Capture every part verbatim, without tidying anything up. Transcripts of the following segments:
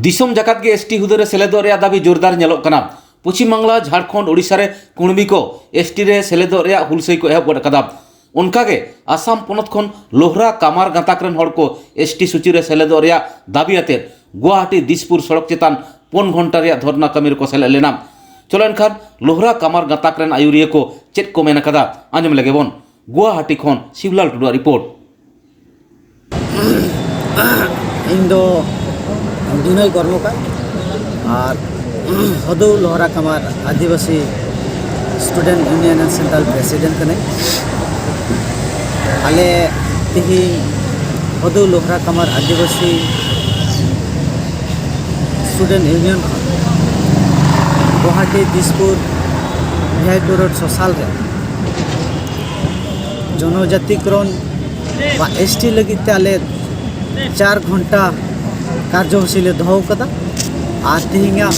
ᱫᱤᱥᱚᱢ ᱡᱟᱠᱟᱛ ᱜᱮ ᱮᱥᱴᱤ ᱦᱩᱫᱟᱹ ᱨᱮ ᱥᱮᱞᱮᱫᱚᱜ ᱨᱮᱭᱟᱜ ᱫᱟᱹᱵᱤ ᱡᱳᱨᱫᱟᱨ ᱧᱮᱞᱚᱜ ᱠᱟᱱᱟ᱾ ᱯᱚᱪᱷᱤᱢ ᱵᱟᱝᱞᱟ, ᱡᱷᱟᱲᱠᱷᱚᱸᱰ, ᱳᱰᱤᱥᱟ ᱨᱮ ᱠᱩᱲᱢᱤ ᱠᱚ ᱮᱥᱴᱤ ᱨᱮ ᱥᱮᱞᱮᱫᱚᱜ ᱨᱮᱭᱟᱜ ᱦᱩᱞᱥᱟᱹᱭ ᱠᱚ ᱮᱦᱚᱵ ᱜᱚᱫ ᱟᱠᱟᱫᱟ᱾ ᱚᱱᱠᱟᱜᱮ ᱟᱥᱟᱢ ᱯᱚᱱᱚᱛ ᱠᱷᱚᱱ ᱞᱳᱦᱨᱟ ᱠᱟᱢᱟᱨ ᱜᱟᱸᱛᱟᱠ ᱨᱮᱱ ᱦᱚᱲ ᱠᱚ ᱮᱥᱴᱤ ᱥᱩᱪᱤ ᱨᱮ ᱥᱮᱞᱮᱫᱚᱜ ᱨᱮᱭᱟᱜ ᱫᱟᱹᱵᱤ ᱟᱛᱮ ᱜᱩᱣᱟᱦᱟᱴᱤ ᱫᱤᱥᱯᱩᱨ ᱥᱚᱲᱚᱠ ᱪᱮᱛᱟᱱ ᱯᱩᱱ ᱜᱷᱚᱱᱴᱟ ᱨᱮᱭᱟᱜ ᱫᱷᱚᱨᱱᱟ ᱠᱟᱹᱢᱤ ᱨᱮᱠᱚ ᱥᱮᱞᱮᱫ ᱞᱮᱱᱟ᱾ ᱪᱚᱞᱚ ᱮᱱᱠᱷᱟᱱ ᱞᱳᱦᱨᱟ ᱠᱟᱢᱟᱨ ᱜᱟᱸᱛᱟᱠ ᱨᱮᱱ ᱟᱹᱭᱩᱨᱤᱭᱟᱹ ᱠᱚ ᱪᱮᱫ ᱠᱚ ᱢᱮᱱ ᱟᱠᱟᱫᱟ, ᱟᱸᱡᱚᱢ ᱞᱮᱜᱮ ᱵᱚᱱ᱾ ᱜᱩᱣᱟᱦᱟᱴᱤ ᱠᱷᱚᱱ ᱥᱤᱵᱞᱟᱞ ᱴᱩᱰᱩᱣᱟᱜ ᱨᱤᱯᱳᱨᱴ᱾ ᱤᱧ ᱫᱚ ᱵᱤᱱᱚᱭ ᱠᱚᱨᱢᱚᱠᱟᱨ ᱟᱨ ᱦᱚᱫᱩ ᱞᱚᱦᱨᱟ ᱠᱟᱢᱟᱨ ᱟᱹᱫᱤᱵᱟᱹᱥᱤ ᱥᱴᱩᱰᱮᱱᱴ ᱤᱭᱩᱱᱤᱭᱚᱱ ᱨᱮᱱ ᱥᱮᱱᱴᱨᱟᱞ ᱯᱨᱮᱥᱤᱰᱮᱱᱴ ᱠᱟᱹᱱᱟᱹᱧ᱾ ᱟᱞᱮ ᱛᱮᱦᱮᱧ ᱦᱚᱫᱩ ᱞᱚᱦᱨᱟ ᱠᱟᱢᱟᱨ ᱟᱹᱫᱤᱵᱟᱹᱥᱤ ᱥᱴᱩᱰᱮᱱᱴ ᱤᱭᱩᱱᱤᱭᱚᱱ ᱠᱷᱚᱱ ᱜᱩᱣᱟᱦᱟᱴᱤ ᱫᱤᱥᱯᱩᱨ ᱵᱷᱤ ᱟᱭ ᱯᱤ ᱨᱳᱰ ᱥᱚᱥᱟᱞ ᱨᱮ ᱡᱚᱱᱚᱡᱟᱛᱤᱠᱨᱚᱱ ᱵᱟ ᱮᱥ ᱴᱤ ᱞᱟᱹᱜᱤᱫ ᱛᱮ ᱟᱞᱮ ᱪᱟᱨ ᱜᱷᱚᱱᱴᱟ ᱠᱟᱨᱡᱚᱥᱩᱪᱤ ᱞᱮ ᱫᱚᱦᱚ ᱟᱠᱟᱫᱟ᱾ ᱟᱨ ᱛᱮᱦᱮᱧᱟᱜ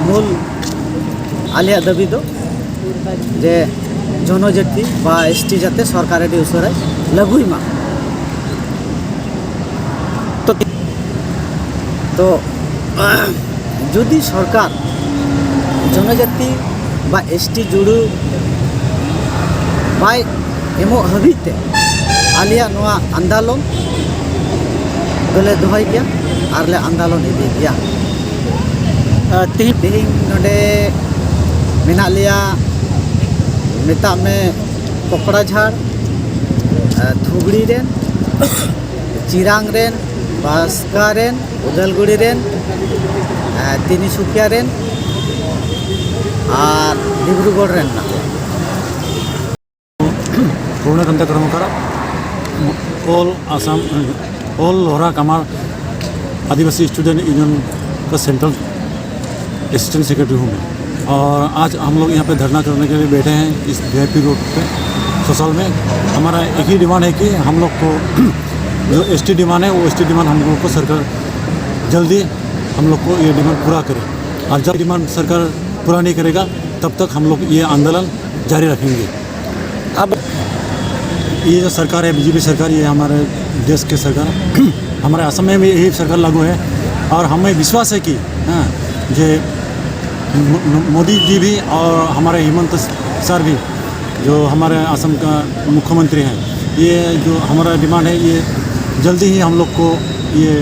ᱢᱩᱞ ᱟᱞᱮᱭᱟᱜ ᱫᱟᱹᱵᱤ ᱫᱚ ᱡᱮ ᱡᱚᱱᱚᱡᱟᱹᱛᱤ ᱵᱟ ᱮᱥ ᱴᱤ ᱡᱟᱛᱮ ᱥᱚᱨᱠᱟᱨ ᱟᱹᱰᱤ ᱩᱥᱟᱹᱨᱟᱭ ᱞᱟᱹᱜᱩᱭ ᱢᱟ᱾ ᱛᱚ ᱡᱩᱫᱤ ᱥᱚᱨᱠᱟᱨ ᱡᱚᱱᱚᱡᱟᱹᱛᱤ ᱵᱟ ᱮᱥ ᱴᱤ ᱡᱩᱲᱩ ᱵᱟᱭ ᱮᱢᱚᱜ ᱦᱟᱹᱵᱤᱡ ᱛᱮ ᱟᱞᱮᱭᱟᱜ ᱱᱚᱣᱟ ᱟᱱᱫᱳᱞᱚᱱ ᱫᱚᱞᱮ ᱫᱚᱦᱚᱭ ᱜᱮᱭᱟ ᱟᱨ ᱞᱮ ᱟᱱᱫᱳᱞᱚᱱ ᱤᱫᱤ ᱜᱮᱭᱟ᱾ ᱛᱮᱦᱮᱧ ᱛᱮᱦᱮᱧ ᱱᱚᱰᱮ ᱢᱮᱱᱟᱜ ᱞᱮᱭᱟ, ᱢᱮᱛᱟᱜ ᱢᱮ ᱠᱚᱠᱲᱟᱡᱷᱟᱲ, ᱫᱷᱩᱵᱽᱲᱤ ᱨᱮᱱ, ᱪᱤᱨᱟᱝ ᱨᱮᱱ, ᱵᱟᱥᱠᱟ ᱨᱮᱱ, ᱩᱫᱟᱞᱜᱩᱲᱤ ᱨᱮᱱ, ᱛᱤᱱᱤᱥᱩᱠᱤᱭᱟ ᱨᱮᱱ ᱟᱨ ᱰᱤᱵᱽᱨᱩᱜᱚᱲ ᱨᱮᱱ ᱢᱮᱱᱟᱜ ᱞᱮᱭᱟ᱾ पूर्णकांत कर्मकार, ऑल आसाम, ऑल लोहरा कमार आदिवासी स्टूडेंट यूनियन का सेंट्रल असिस्टेंट सेक्रेटरी हूँ मैं। और आज हम लोग यहाँ पे धरना करने के लिए बैठे हैं इस वी आई पी रोड पे, सोशल में। हमारा एक ही डिमांड है कि हम लोग को जो एस टी डिमांड है, वो एस टी डिमांड हम लोग को सरकार जल्दी हम लोग को ये डिमांड पूरा करे। और जब डिमांड सरकार पूरा नहीं करेगा, तब तक हम लोग ये आंदोलन जारी रखेंगे। अब ये जो सरकार है, बी जे पी सरकार, ये हमारे देश की सरकार, हमारे असम में भी यही सरकार लागू है। और हमें विश्वास है कि, हाँ, जे मो-, मोदी जी भी और हमारे हिमंत सर भी, जो हमारे असम का मुख्यमंत्री हैं, ये जो हमारा डिमांड है, ये जल्दी ही हम लोग को ये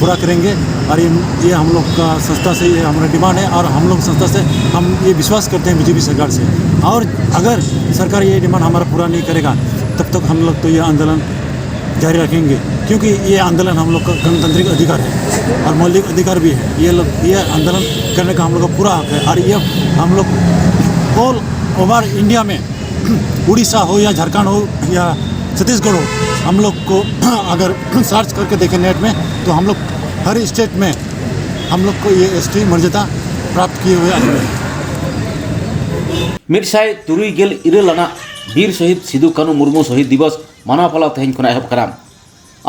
पूरा करेंगे। और ये, ये हम लोग का संस्था से, ये हमारा डिमांड है और हम लोग संस्था से हम ये विश्वास करते हैं बीजेपी सरकार से। और अगर सरकार ये डिमांड हमारा पूरा नहीं करेगा, तब तक हम लोग तो ये आंदोलन जारी रखेंगे, क्योंकि ये आंदोलन हम लोग का गणतांत्रिक अधिकार है और मौलिक अधिकार भी है। ये लोग, ये आंदोलन करने का हम लोग का पूरा हक है। और ये हम लोग ऑल ओवर इंडिया में उड़ीसा हो या झारखंड हो या छत्तीसगढ़ हो, हम लोग को अगर सर्च करके देखें नेट में, तो हम लोग हर स्टेट में हम लोग को ये एसटी मर्यादा प्राप्त किए हुए आदमी हैं। ᱢᱤᱫ ᱥᱟᱭ ᱛᱩᱨᱩᱭ ᱜᱮᱞ ᱤᱨᱟᱹᱞ ᱟᱱᱟᱜ ᱵᱤᱨ ᱥᱚᱦᱤᱫ ᱥᱤᱫᱩ ᱠᱟᱹᱱᱩ ᱢᱩᱨᱢᱩ ᱥᱚᱦᱤᱫ ᱫᱤᱵᱚᱥ ᱢᱟᱱᱟᱣ ᱯᱟᱞᱟᱣ ᱛᱮᱦᱮᱧ ᱠᱷᱚᱱᱟᱜ ᱮᱦᱚᱵ ᱠᱟᱱᱟ᱾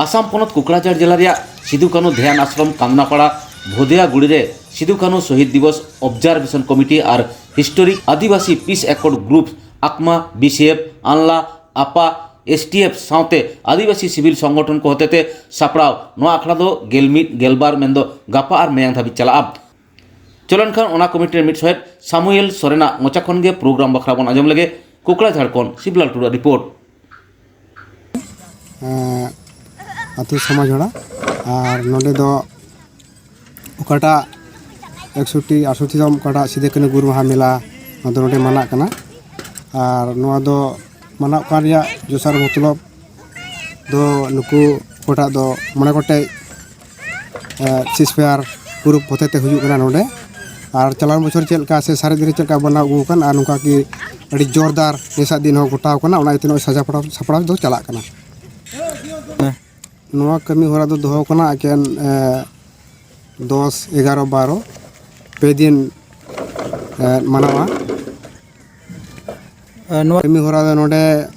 ᱟᱥᱟᱢ ᱯᱚᱱᱚᱛ ᱠᱩᱠᱲᱟᱡᱟᱲ ᱡᱮᱞᱟ ᱨᱮᱭᱟᱜ ᱥᱤᱫᱩ ᱠᱟᱹᱱᱩ ᱫᱷᱮᱭᱟᱱ ᱟᱥᱨᱚᱢ ᱠᱟᱝᱜᱽᱱᱟᱯᱟᱲᱟ ᱵᱷᱳᱫᱮᱭᱟ ᱜᱩᱲᱤ ᱨᱮ ᱥᱤᱫᱩ ᱠᱟᱹᱱᱩ ᱥᱚᱦᱤᱫ ᱫᱤᱵᱚᱥ ᱚᱵᱡᱟᱨᱵᱷᱮᱥᱚᱱ ᱠᱚᱢᱤᱴᱤ ᱟᱨ ᱦᱤᱥᱴᱳᱨᱤᱠ ᱟᱹᱫᱤᱵᱟᱹᱥᱤ ᱯᱤᱥ ᱮᱠᱚᱨᱰ ᱜᱨᱩᱯ ᱟᱠᱢᱟ, ᱵᱤᱥᱤᱮᱯᱷ, ᱟᱱᱞᱟ, ᱟᱯᱟ, ᱮᱥᱴᱤᱮᱯᱷ ᱥᱟᱶᱛᱮ ᱟᱹᱫᱤᱵᱟᱹᱥᱤ ᱥᱤᱵᱤᱞ ᱥᱚᱝᱜᱚᱴᱷᱚᱱ ᱠᱚ ᱦᱚᱛᱮᱛᱮ ᱥᱟᱯᱲᱟᱣ ᱱᱚᱣᱟ ᱟᱠᱷᱲᱟ ᱫᱚ ᱜᱮᱞ ᱢᱤᱫ, ᱜᱮᱞᱵᱟᱨ ᱢᱮᱱᱫᱚ ᱜᱟᱯᱟ ᱟᱨ ᱢᱮᱭᱟᱝ ᱫᱷᱟᱹᱵᱤᱡ ᱪᱟᱞᱟᱜᱼᱟ᱾ ᱪᱚᱞᱚᱱ ᱠᱷᱟᱱ ᱚᱱᱟ ᱠᱚᱢᱤᱴᱤ ᱨᱮᱱ ᱢᱤᱫ ᱥᱚᱦᱮᱫ ᱥᱟᱢᱩᱭᱮᱞ ᱥᱚᱨᱮᱱᱟᱜ ᱢᱚᱪᱟ ᱠᱷᱚᱱ ᱜᱮ ᱯᱨᱳᱜᱨᱟᱢ ᱵᱟᱠᱷᱨᱟ ᱵᱚᱱ ᱟᱸᱡᱚᱢ ᱞᱮᱜᱮ᱾ ᱠᱩᱠᱲᱟ ᱡᱷᱟᱲᱠᱷᱚᱸᱰ, ᱥᱤᱵᱞᱟᱞ ᱴᱩᱰᱩ ᱨᱤᱯᱳᱨᱴ᱾ ᱟᱹᱛᱩ ᱥᱚᱢᱟᱡᱽ ᱦᱚᱲᱟ᱾ ᱟᱨ ᱱᱚᱰᱮ ᱫᱚ ᱚᱠᱟᱴᱟᱜ ᱮᱠᱥᱚᱴᱤ ᱟᱴᱥᱚᱴᱤ ᱛᱟᱢ ᱚᱠᱟᱴᱟᱜ ᱥᱤᱫᱩ ᱠᱟᱹᱱᱦᱩ ᱜᱩᱨ ᱢᱟᱦᱟ ᱢᱮᱞᱟ, ᱱᱚᱣᱟ ᱫᱚ ᱱᱚᱰᱮ ᱢᱟᱱᱟᱜ ᱠᱟᱱᱟ᱾ ᱟᱨ ᱱᱚᱣᱟ ᱫᱚ ᱢᱟᱱᱟᱣ ᱠᱟᱱ ᱨᱮᱭᱟᱜ ᱫᱚᱥᱟᱨ ᱢᱚᱛᱞᱚᱵ ᱫᱚ ᱱᱩᱠᱩ ᱚᱠᱟᱴᱟᱜ ᱫᱚ ᱢᱚᱬᱮ ᱜᱚᱴᱮᱡ ᱥᱤᱥᱯᱮᱭᱟᱨ ᱜᱨᱩᱯ ᱦᱚᱛᱮᱛᱮ ᱦᱩᱭᱩᱜ ᱠᱟᱱᱟ ᱱᱚᱰᱮ᱾ ᱟᱨ ᱪᱟᱞᱟᱣ ᱵᱚᱪᱷᱚᱨ ᱪᱮᱫ ᱞᱮᱠᱟ ᱥᱮ ᱥᱟᱨᱮᱡ ᱫᱤᱱ ᱨᱮ ᱪᱮᱫ ᱞᱮᱠᱟ ᱵᱮᱱᱟᱣ ᱟᱹᱜᱩ ᱟᱠᱟᱱ, ᱟᱨ ᱱᱚᱝᱠᱟ ᱜᱮ ᱟᱹᱰᱤ ᱡᱳᱨᱫᱟᱨ ᱱᱮᱥᱟᱜ ᱫᱤᱱ ᱦᱚᱸ ᱜᱚᱴᱟᱣ ᱠᱟᱱᱟ, ᱚᱱᱟ ᱤᱭᱟᱹᱛᱮ ᱱᱚᱜᱼᱚᱭ ᱥᱟᱡᱟᱣ ᱥᱟᱯᱲᱟᱣ ᱫᱚ ᱪᱟᱞᱟᱜ ᱠᱟᱱᱟ᱾ ᱱᱚᱣᱟ ᱠᱟᱹᱢᱤ ᱦᱚᱨᱟ ᱫᱚ ᱫᱚᱦᱚ ᱠᱟᱱᱟ ᱮᱠᱮᱱ ᱫᱚᱥ ᱮᱜᱟᱨᱚ ᱵᱟᱨᱚ ᱯᱮ ᱫᱤᱱ ᱢᱟᱱᱟᱣᱟ᱾ ᱱᱚᱣᱟ ᱠᱟᱹᱢᱤ ᱦᱚᱨᱟ ᱫᱚ ᱱᱚᱰᱮ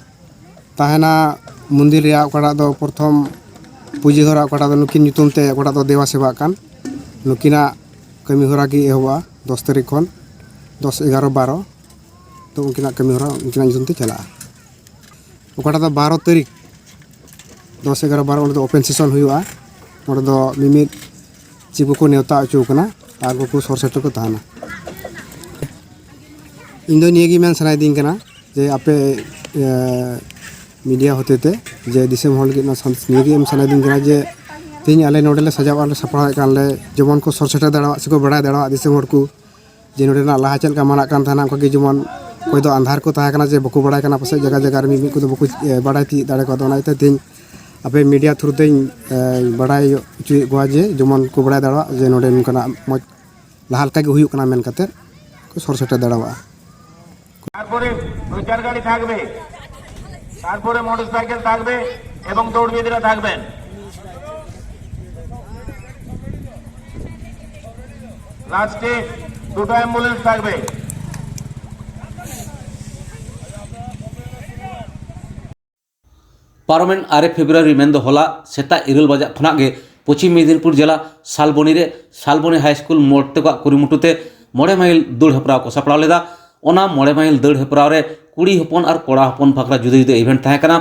ᱛᱟᱦᱮᱱᱟ ᱢᱚᱱᱫᱤᱨ ᱨᱮᱭᱟᱜ ᱚᱠᱟᱴᱟᱜ ᱫᱚ ᱯᱨᱚᱛᱷᱚᱢ ᱯᱩᱡᱟᱹ ᱦᱚᱨᱟ ᱚᱠᱟᱴᱟᱜ ᱫᱚ ᱱᱩᱠᱤᱱ ᱧᱩᱛᱩᱢ ᱛᱮ ᱚᱠᱟᱴᱟᱜ ᱫᱚ ᱫᱮᱵᱟ ᱥᱮᱵᱟᱜ ᱠᱟᱱ, ᱱᱩᱠᱤᱱᱟᱜ ᱠᱟᱹᱢᱤ ᱦᱚᱨᱟ ᱜᱮ ᱮᱦᱚᱵᱚᱜᱼᱟ ᱫᱚᱥ ᱛᱟᱹᱨᱤᱠᱷ ᱠᱷᱚᱱ ᱫᱚᱥ ᱮᱜᱟᱨᱚ ᱵᱟᱨᱚ ᱫᱚ ᱩᱱᱠᱤᱱᱟᱜ ᱠᱟᱹᱢᱤ ᱦᱚᱨᱟ ᱩᱱᱠᱤᱱᱟᱜ ᱧᱩᱛᱩᱢ ᱛᱮ ᱪᱟᱞᱟᱜᱼᱟ᱾ ᱚᱠᱟᱴᱟᱜ ᱫᱚ ᱵᱟᱨᱚ ᱛᱟᱹᱨᱤᱠᱷ ᱫᱚᱥ ᱮᱜᱟᱨᱚ ᱵᱟᱨᱚ ᱚᱸᱰᱮ ᱫᱚ ᱳᱯᱮᱱ ᱥᱮᱥᱚᱱ ᱦᱩᱭᱩᱜᱼᱟ᱾ ᱚᱸᱰᱮ ᱫᱚ ᱢᱤᱢᱤᱫ ᱪᱮᱫ ᱠᱚᱠᱚ ᱱᱮᱣᱛᱟ ᱦᱚᱪᱚ ᱠᱟᱱᱟ ᱟᱨ ᱠᱚᱠᱚ ᱥᱚᱨ ᱥᱮᱴᱮᱨ ᱠᱚ ᱛᱟᱦᱮᱱᱟ᱾ ᱤᱧ ᱫᱚ ᱱᱤᱭᱟᱹ ᱜᱮ ᱢᱮᱱ ᱥᱟᱱᱟᱭᱮᱫᱤᱧ ᱠᱟᱱᱟ ᱡᱮ ᱟᱯᱮ, ᱮ, ᱢᱤᱰᱤᱭᱟ ᱦᱚᱛᱮᱛᱮ ᱡᱮ ᱫᱤᱥᱚᱢ ᱦᱚᱲ ᱞᱟᱹᱜᱤᱫ ᱱᱚᱣᱟ ᱥᱟᱱᱫᱮᱥ ᱱᱤᱭᱟᱹ ᱜᱮ ᱮᱢ ᱥᱟᱱᱟᱭᱮᱫᱤᱧ ᱠᱟᱱᱟ ᱡᱮ ᱛᱮᱦᱮᱧ ᱟᱞᱮ ᱱᱚᱰᱮ ᱞᱮ ᱥᱟᱡᱟᱣ ᱟᱨ ᱞᱮ ᱥᱟᱯᱲᱟᱣᱮᱫ ᱠᱟᱱ ᱞᱮ, ᱡᱮᱢᱚᱱ ᱠᱚ ᱥᱚᱨ ᱥᱮᱴᱮᱨ ᱫᱟᱲᱮᱭᱟᱜ ᱥᱮᱠᱚ ᱵᱟᱲᱟᱭ ᱫᱟᱲᱮᱭᱟᱜ ᱫᱤᱥᱚᱢ ᱦᱚᱲ ᱠᱚ ᱡᱮ ᱱᱚᱰᱮᱱᱟᱜ ᱞᱟᱦᱟ ᱪᱮᱫ ᱞᱮᱠᱟ ᱢᱟᱱᱟᱜ ᱠᱟᱱ ᱛᱟᱦᱮᱱᱟ, ᱚᱱᱠᱟ ᱜᱮ ᱡᱮᱢᱚᱱ ᱚᱠᱚᱭ ᱫᱚ ᱟᱸᱫᱷᱟᱨ ᱠᱚ ᱛᱟᱦᱮᱸ ᱠᱟᱱᱟ ᱡᱮ ᱵᱟᱠᱚ ᱵᱟᱲᱟᱭ ᱠᱟᱱᱟ, ᱯᱟᱥᱮᱡ ᱡᱟᱭᱜᱟ ᱡᱟᱭᱜᱟ ᱨᱮ ᱢᱤᱫ ᱢᱤᱫ ᱠᱚᱫᱚ ᱵᱟᱠᱚ, ᱮ, ᱵᱟᱲᱟᱭ ᱛᱤᱭᱳᱜ ᱫᱟᱲᱮ ᱠᱟᱣᱫᱟ᱾ ᱚᱱᱟ ᱤᱭᱟᱹᱛᱮ ᱛᱮᱦᱮᱧ ᱟᱯᱮ ᱢᱤᱰᱤᱭᱟ ᱛᱷᱨᱩ ᱛᱮᱧ, ᱮ, ᱵᱟᱲᱟᱭ ᱦᱚᱪᱚᱭᱮᱫ ᱠᱚᱣᱟ ᱡᱮ ᱡᱮᱢᱚᱱ ᱠᱚ ᱵᱟᱲᱟᱭ ᱫᱟᱲᱮᱭᱟᱜ ᱡᱮ ᱱᱚᱰᱮ ᱱᱚᱝᱠᱟᱱᱟᱜ ᱢᱚᱡᱽ ᱞᱟᱦᱟ ᱞᱮᱠᱟ ᱜᱮ ᱦᱩᱭᱩᱜ ᱠᱟᱱᱟ ᱢᱮᱱ ᱠᱟᱛᱮᱫ ᱠᱚ ᱥᱚᱨ ᱥᱮᱴᱮᱨ ᱫᱟᱲᱮᱭᱟᱜᱼᱟ᱾ তারপরে দুই চার গাড়ি থাকবে, তারপরে মোটরসাইকেল থাকবে এবং দৌড়বিদরা থাকবেন। লাস্টে দুটো অ্যাম্বুলেন্স থাকবে। ᱯᱟᱨᱚᱢᱮᱱ ᱟᱨᱮ ᱯᱷᱮᱵᱽᱨᱩᱣᱟᱨᱤ ᱢᱮᱱᱫᱚ ᱦᱚᱞᱟ ᱥᱮᱛᱟᱜ ᱤᱨᱟᱹᱞ ᱵᱟᱡᱟᱜ ᱠᱷᱚᱱᱟᱜ ᱜᱮ ᱯᱚᱪᱷᱤᱢ ᱢᱮᱫᱤᱱᱤᱯᱩᱨ ᱡᱮᱞᱟ ᱥᱟᱞᱵᱚᱱᱤ ᱨᱮ ᱥᱟᱞᱵᱚᱱᱤ ᱦᱟᱭ ᱥᱠᱩᱞ ᱢᱚᱲᱛᱮ ᱠᱚᱣᱟᱜ ᱠᱩᱨᱩᱢᱩᱴᱩ ᱛᱮ ᱢᱚᱬᱮ ᱢᱟᱭᱤᱞ ᱫᱟᱹᱲ ᱦᱮᱯᱨᱟᱣ ᱠᱚ ᱥᱟᱯᱲᱟᱣ ᱞᱮᱫᱟ᱾ ᱚᱱᱟ ᱢᱚᱬᱮ ᱢᱟᱭᱤᱞ ᱫᱟᱹᱲ ᱦᱮᱯᱨᱟᱣ ᱨᱮ ᱠᱩᱲᱤ ᱦᱚᱯᱚᱱ ᱟᱨ ᱠᱚᱲᱟ ᱦᱚᱯᱚᱱ ᱵᱟᱠᱷᱨᱟ ᱡᱩᱫᱟᱹ ᱡᱩᱫᱟᱹ ᱤᱵᱷᱮᱱᱴ ᱛᱟᱦᱮᱸ ᱠᱟᱱᱟ᱾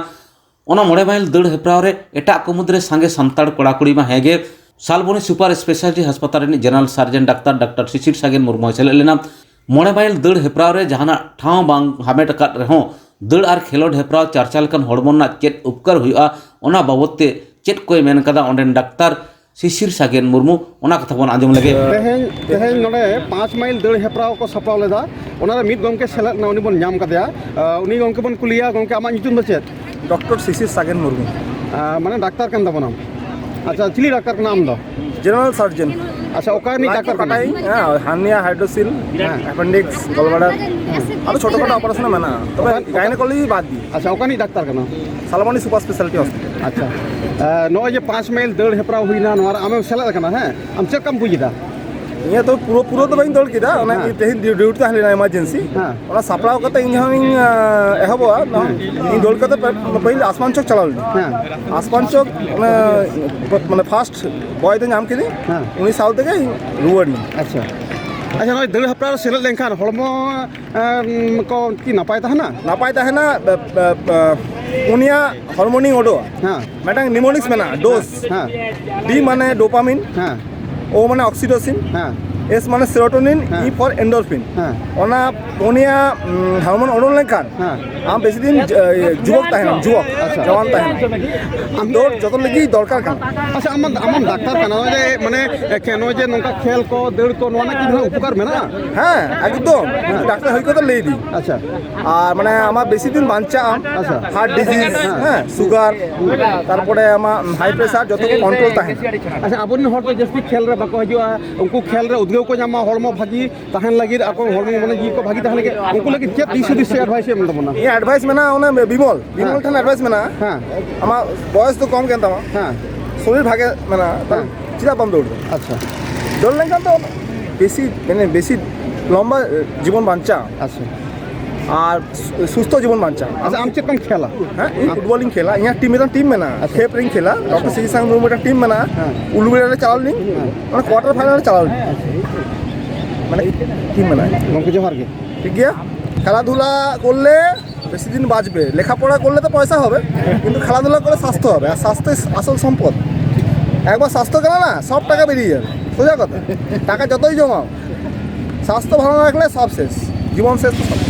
ᱚᱱᱟ ᱢᱚᱬᱮ ᱢᱟᱭᱤᱞ ᱫᱟᱹᱲ ᱦᱮᱯᱨᱟᱣ ᱨᱮ ᱮᱴᱟᱜ ᱠᱚ ᱢᱩᱫᱽᱨᱮ ᱥᱟᱸᱜᱮ ᱥᱟᱱᱛᱟᱲ ᱠᱚᱲᱟ ᱠᱩᱲᱤ ᱢᱟ ᱦᱮᱸᱜᱮ, ᱥᱟᱞᱵᱚᱱᱤ ᱥᱩᱯᱟᱨ ᱥᱯᱮᱥᱟᱞᱤᱴᱤ ᱦᱟᱥᱯᱟᱛᱟᱞ ᱨᱤᱱᱤᱡ ᱡᱮᱱᱟᱨᱮᱞ ᱥᱟᱨᱡᱮᱱ ᱰᱟᱠᱛᱟᱨ, ᱰᱟᱠᱛᱟᱨ ᱥᱤᱥᱤᱨ ᱥᱟᱜᱮᱱ ᱢᱩᱨᱢᱩ ᱦᱚᱸᱭ ᱥᱮᱞᱮᱫ ᱞᱮᱱᱟ᱾ ᱢᱚᱬᱮ ᱢᱟᱭᱤᱞ ᱫᱟᱹᱲ ᱦᱮᱯᱨᱟᱣ ᱨᱮ ᱡᱟᱦᱟᱱᱟᱜ ᱴᱷᱟᱶ ᱵᱟᱝ ᱦᱟᱢᱮᱴ ᱟᱠᱟᱫ ᱨᱮᱦᱚᱸ, ᱫᱟᱹᱲ ᱟᱨ ᱠᱷᱮᱞᱳᱰ ᱦᱮᱯᱨᱟᱣ ᱪᱟᱨᱪᱟ ᱞᱮᱠᱷᱟᱱ ᱦᱚᱲᱢᱚ ᱨᱮᱱᱟᱜ ᱪᱮᱫ ᱩᱯᱠᱟᱨ ᱦᱩᱭᱩᱜᱼᱟ, ᱚᱱᱟ ᱵᱟᱵᱚᱛ ᱛᱮ ᱪᱮᱫ ᱠᱚᱭ ᱢᱮᱱ ᱠᱟᱫᱟ ᱚᱸᱰᱮᱱ ᱰᱟᱠᱛᱟᱨ ᱥᱤᱥᱤᱨ ᱥᱟᱜᱮᱱ ᱢᱩᱨᱢᱩ, ᱚᱱᱟ ᱠᱟᱛᱷᱟ ᱵᱚᱱ ᱟᱸᱡᱚᱢ ᱞᱮᱜᱮ᱾ ᱛᱮᱦᱮᱧ, ᱛᱮᱦᱮᱧ ᱱᱚᱰᱮ ᱯᱟᱸᱪ ᱢᱟᱭᱤᱞ ᱫᱟᱹᱲ ᱦᱮᱯᱨᱟᱣ ᱠᱚ ᱥᱟᱯᱲᱟᱣ ᱞᱮᱫᱟ, ᱚᱱᱟᱨᱮ ᱢᱤᱫ ᱜᱚᱢᱠᱮ ᱥᱮᱞᱮᱫ ᱮᱱᱟ, ᱩᱱᱤ ᱵᱚᱱ ᱧᱟᱢ ᱠᱟᱫᱮᱭᱟ᱾ ᱟᱸ, ᱩᱱᱤ ᱜᱚᱢᱠᱮ ᱵᱚᱱ ᱠᱩᱞᱤᱭᱟ, ᱜᱚᱢᱠᱮ, ᱟᱢᱟᱜ ᱧᱩᱛᱩᱢ ᱫᱚ ᱪᱮᱫ? ᱰᱚᱠᱴᱚᱨ ᱥᱤᱥᱤᱨ ᱥᱟᱜᱮᱱ ᱢᱩᱨᱢᱩ᱾ ᱟᱸ, ᱢᱟᱱᱮ ᱰᱟᱠᱛᱟᱨ ᱠᱟᱱ ᱛᱟᱵᱚᱱᱟᱢ? ᱟᱪᱪᱷᱟ, ᱪᱤᱞᱤ ᱰᱟᱠᱛᱟᱨ ᱠᱟᱱᱟ ᱟᱢ ᱫᱚ? General surgeon. ᱟᱪᱪᱷᱟ, ᱚᱠᱟ ᱨᱤᱱᱤᱡ ᱞᱟᱡ ᱰᱟᱠᱛᱟᱨ ᱠᱟᱱᱟ? ᱯᱟᱴᱟᱭ, ᱦᱮᱸ, ᱦᱟᱨᱱᱤᱭᱟ, ᱦᱟᱭᱰᱨᱳᱥᱤᱞ, ᱦᱮᱸ᱾ ᱮᱯᱮᱱᱰᱤᱠᱥ, ᱜᱚᱞᱵᱟᱰᱟ᱾ ᱦᱮᱸ᱾ ᱟᱫᱚ ᱪᱷᱳᱴᱳ ᱠᱷᱟᱴᱳ ᱚᱯᱟᱨᱮᱥᱚᱱ ᱢᱮᱱᱟᱜᱼᱟ, ᱛᱚᱵᱮ ᱚᱠᱟ, ᱜᱟᱭᱱᱮᱠᱳᱞᱚᱡᱤ ᱵᱟᱫ ᱫᱤᱭᱮ᱾ ᱟᱪᱪᱷᱟ, ᱚᱠᱟ ᱨᱤᱱᱤᱡ ᱰᱟᱠᱛᱟᱨ ᱠᱟᱱᱟ? Salboni super speciality hospital. ᱟᱪᱪᱷᱟ, ᱮ, ᱱᱚᱜᱼᱚᱭ ᱡᱮ ᱯᱟᱸᱪ ᱢᱟᱭᱤᱞ ᱫᱟᱹᱲ ᱦᱮᱯᱨᱟᱣ ᱦᱩᱭᱱᱟ, ᱱᱚᱣᱟ ᱨᱮ ᱟᱢᱮᱢ ᱥᱮᱞᱮᱫ ᱟᱠᱟᱱᱟ, ᱦᱮᱸ? ᱟᱢ ᱪᱮᱫ ᱞᱮᱠᱟᱢ ᱵᱩᱡᱽ ᱮᱫᱟ? ᱤᱧᱟᱹᱜ ᱛᱚ ᱯᱩᱨᱟᱹ, ᱯᱩᱨᱟᱹ ᱫᱚ ᱵᱟᱹᱧ ᱫᱟᱹᱲ ᱠᱮᱫᱟ, ᱚᱱᱟ ᱦᱮᱸ᱾ ᱛᱮᱦᱮᱧ ᱰᱤ-, ᱰᱤᱭᱩᱴᱤ ᱛᱟᱦᱮᱸ ᱞᱮᱱᱟ ᱮᱢᱟᱨᱡᱮᱱᱥᱤ᱾ ᱦᱮᱸ᱾ ᱚᱱᱟ ᱥᱟᱯᱲᱟᱣ ᱠᱟᱛᱮ ᱤᱧ ᱦᱚᱸᱧ, ᱟ, ᱮᱦᱚᱵᱚᱜᱼᱟ᱾ ᱦᱮᱸ᱾ ᱤᱧ ᱫᱟᱹᱲ ᱠᱟᱛᱮ ᱯᱮ-, ᱯᱟᱹᱦᱤᱞ ᱟᱥᱢᱟᱱ ᱪᱚᱠ ᱪᱟᱞᱟᱣ ᱞᱮᱱᱟ᱾ ᱦᱮᱸ᱾ ᱟᱥᱢᱟᱱ ᱪᱚᱠ, ᱚᱱᱮ, ᱢᱟᱱᱮ, ᱯᱷᱟᱥᱴ ᱵᱚᱭ ᱫᱚ ᱧᱟᱢ ᱠᱤᱫᱤᱧ, ᱦᱮᱸ᱾ ᱩᱱᱤ ᱥᱟᱶ ᱛᱮᱜᱮ ᱤᱧ ᱨᱩᱣᱟᱹᱲ ᱮᱱᱟ᱾ ᱟᱪᱪᱷᱟ᱾ ᱟᱪᱪᱷᱟ, ᱱᱚᱜᱼᱚᱭ ᱫᱟᱹᱲ ᱦᱮᱯᱨᱟᱣ ᱨᱮ ᱥᱮᱞᱮᱫ ᱞᱮᱱᱠᱷᱟᱱ ᱦᱚᱲᱢᱚ, ᱮᱢ, ᱠᱚ ᱠᱤ ᱱᱟᱯᱟᱭ ᱛᱟᱦᱮᱱᱟ? ᱱᱟᱯᱟᱭ ᱛᱟᱦᱮᱱᱟ, ᱵᱮ-, ᱵᱮ-, ᱵᱮ-, ᱯᱩᱱᱭᱟ ᱦᱚᱨᱢᱳᱱᱤᱧ ᱩᱰᱩᱠᱟ᱾ ᱦᱮᱸ᱾ ᱢᱤᱫᱴᱟᱝ ᱱᱤᱢᱳᱱᱤᱠᱥ ᱢᱮᱱᱟᱜᱼᱟ, ᱰᱳᱡᱽ᱾ ᱦᱮᱸ᱾ ᱰᱤ ᱢᱟᱱᱮ ᱰᱳᱯᱟᱢᱤᱱ᱾ ᱦᱮᱸ᱾ ᱳ ᱢᱟᱱᱮ ᱚᱠᱥᱤᱴᱳᱥᱤᱱ, ᱦᱮᱸ ᱮᱥ ᱢᱟᱱᱮ ᱥᱮᱨᱳᱴᱳᱱᱤᱱ, ᱦᱮᱸ᱾ E for endorphin. ᱦᱮᱸ ᱚᱱᱟ ᱯᱩᱱᱭᱟ ᱦᱚᱨᱢᱳᱱ ᱩᱰᱩᱠ ᱞᱮᱱᱠᱷᱟᱱ ᱦᱮᱸ ᱟᱢ ᱵᱮᱥᱤ ᱫᱤᱱ ᱡᱩᱣᱟᱹᱜ ᱛᱟᱦᱮᱱᱟᱢ, ᱡᱩᱣᱟᱹᱜ ᱟᱪᱪᱷᱟ᱾ ᱡᱟᱣᱟᱱ ᱛᱟᱦᱮᱱᱟᱢ᱾ ᱫᱚᱨ ᱡᱚᱛᱚ ᱞᱟᱹᱜᱤᱫ ᱫᱚᱨᱠᱟᱨ ᱠᱟᱱᱟ᱾ ᱟᱪᱪᱷᱟ, ᱟᱢ ᱟᱢᱟᱢ ᱰᱟᱠᱛᱟᱨ ᱠᱟᱱᱟ, ᱱᱚᱜᱼᱚᱭ ᱡᱮ ᱢᱟᱱᱮ ᱮ, ᱠᱷᱮ- ᱱᱚᱜᱼᱚᱭ ᱡᱮ ᱱᱚᱝᱠᱟ ᱠᱷᱮᱞ ᱠᱚ ᱫᱟᱹᱲ ᱠᱚ, ᱱᱚᱣᱟ ᱨᱮᱱᱟᱜ ᱠᱤ ᱡᱟᱦᱟᱸ ᱩᱯᱚᱠᱟᱨ ᱢᱮᱱᱟᱜᱼᱟ? ᱦᱮᱸ, ᱮᱠᱫᱚᱢ᱾ ᱰᱟᱠᱛᱟᱨ ᱦᱩᱭ ᱠᱟᱛᱮ ᱞᱟᱹᱭ ᱫᱤᱧ᱾ ᱟᱪᱪᱷᱟ᱾ ᱟᱨ ᱢᱟᱱᱮ ᱟᱢᱟᱜ ᱵᱮᱥᱤ ᱫᱤᱱ ᱵᱟᱧᱪᱟᱜ ᱟᱢ, ᱟᱪᱪᱷᱟ᱾ ᱦᱟᱨᱴ ᱰᱤᱡᱤᱡᱽ, ᱦᱮᱸ, ᱥᱩᱜᱟᱨ, ᱛᱟᱨᱯᱚᱨᱮ ᱟᱢᱟᱜ ᱦᱟᱭ ᱯᱨᱮᱥᱟᱨ, ᱡᱚᱛᱚ ᱠᱚ ᱠᱚᱱᱴᱨᱳᱞ ᱛᱟᱦᱮᱱᱟ᱾ ᱟᱪᱪᱷᱟ, ᱟᱵᱚᱨᱮᱱ ᱦᱚᱲ ᱫᱚ ᱡᱟᱹᱥᱛᱤ ᱠᱷᱮᱞ ᱨᱮ ᱵᱟᱠᱚ ᱦᱤᱡᱩᱜᱼᱟ, ᱩᱱᱠᱩ ᱠᱷᱮᱞ ᱨᱮ ᱩᱫᱽᱜᱟᱹᱣ ᱠᱚ ᱧᱟᱢᱟ, ᱦᱚᱲᱢᱚ ᱵᱷᱟᱹᱜᱤ ᱛᱟᱦᱮᱱ ᱞᱟᱹᱜᱤᱫ, ᱟᱠᱚ ᱦᱚᱲᱢᱚ ᱢᱚᱱᱮ ᱡᱤᱣᱤ ᱠᱚ ᱵᱷᱟᱹᱜᱤ ᱛᱟᱦᱮᱱ ᱞᱟᱹᱜᱤᱫ, ᱩᱱᱠᱩ ᱞᱟᱹᱜᱤᱫ ᱪᱮᱫ ᱫᱤᱥ ᱦᱩᱫᱤᱥ ᱥᱮ ᱮᱰᱵᱷᱟᱭᱤᱥ ᱮᱢ ᱛᱟᱵᱚᱱᱟ? ᱤᱧᱟᱹᱜ ᱮᱰᱵᱷᱟᱭᱤᱥ ᱢᱮᱱᱟᱜᱼᱟ, ᱚᱱᱟ ᱵᱤᱢᱚᱞ, ᱵᱤᱢᱚᱞ ᱦᱮᱸ᱾ ᱴᱷᱮᱱ ᱮᱰᱵᱷᱟᱭᱤᱥ ᱢᱮᱱᱟᱜᱼᱟ᱾ ᱦᱮᱸ ᱟᱢᱟᱜ ᱵᱚᱭᱚᱥ ᱫᱚ ᱠᱚᱢ ᱜᱮ ᱛᱟᱢᱟ, ᱦᱮᱸ ᱥᱚᱨᱤᱨ ᱵᱷᱟᱜᱮ ᱢᱮᱱᱟᱜᱼᱟ, ᱛᱟᱦᱚᱞᱮ ᱦᱮᱸ᱾ ᱪᱮᱫᱟᱜ ᱵᱟᱢ ᱫᱟᱹᱲ ᱮᱫᱟ? ᱟᱪᱪᱷᱟ᱾ ᱫᱟᱹᱲ ᱞᱮᱱᱠᱷᱟᱱ ᱫᱚ ᱵᱮᱥᱤ, ᱢᱟᱱᱮ ᱵᱮᱥᱤ ᱞᱚᱢᱵᱟ ᱡᱤᱵᱚᱱ ᱵᱟᱧᱪᱟᱜᱼᱟ ᱟᱪᱪᱷᱟ᱾ ᱟᱨ ᱥᱩ- ᱥᱩᱥᱛᱷᱚ ᱡᱤᱵᱚᱱ ᱵᱟᱧᱪᱟᱜᱼᱟ᱾ ᱟᱪᱪᱷᱟ, ᱟᱢ ᱪᱮᱫ ᱠᱚᱢ ᱠᱷᱮᱞᱟ? ᱦᱮᱸ, ᱤᱧ ᱯᱷᱩᱴᱵᱚᱞᱤᱧ ᱠᱷᱮᱞᱟ, ᱤᱧᱟᱹᱜ ᱴᱤᱢ ᱢᱤᱫᱴᱟᱝ ᱴᱤᱢ ᱢᱮᱱᱟᱜᱼᱟ, ᱟᱪᱪᱷᱟ᱾ ᱠᱷᱮᱯ ᱨᱤᱧ ᱠᱷᱮᱞᱟ, ᱰᱚᱠᱴᱚᱨ ᱥᱤ ᱥᱟᱝ ᱢᱩᱨᱢᱩ ᱢᱤᱫᱴᱟᱝ ᱴᱤᱢ ᱢᱮᱱᱟᱜᱼᱟ, ᱦᱮᱸ᱾ ᱩᱞᱩᱵᱮᱲᱟ ᱨᱮ ᱪᱟᱞᱟᱣ ᱞᱤᱧ, ᱦᱮᱸ᱾ ᱚᱱᱟ ᱠᱳᱣᱟᱴᱟᱨ ᱯᱷᱟᱭᱱᱟᱞ ᱨᱮ ᱪᱟᱞᱟᱣ ᱞᱤᱧ, ᱢᱟᱱᱮ ᱴᱤᱢ ᱢᱮᱱᱟᱜᱼᱟ᱾ ᱜᱚᱢᱠᱮ ᱡᱚᱦᱟর ᱜᱮ᱾ ᱴᱷᱤᱠ ᱜᱮᱭᱟ, ᱠᱷᱮᱞᱟᱫᱷᱩᱞᱟ ᱠᱚᱨলে বেশি দিন বাঁচবে। লেখাপড়া করলে তো পয়সা হবে, কিন্তু খেলাধুলা করলে স্বাস্থ্য হবে, আর স্বাস্থ্য আসল সম্পদ। একবার স্বাস্থ্য গেল না, সব টাকা বেরিয়ে যাবে। সোজা কথা, টাকা যতই জমাও, স্বাস্থ্য ভালো না রাখলে সব শেষ, জীবন শেষ তো সব।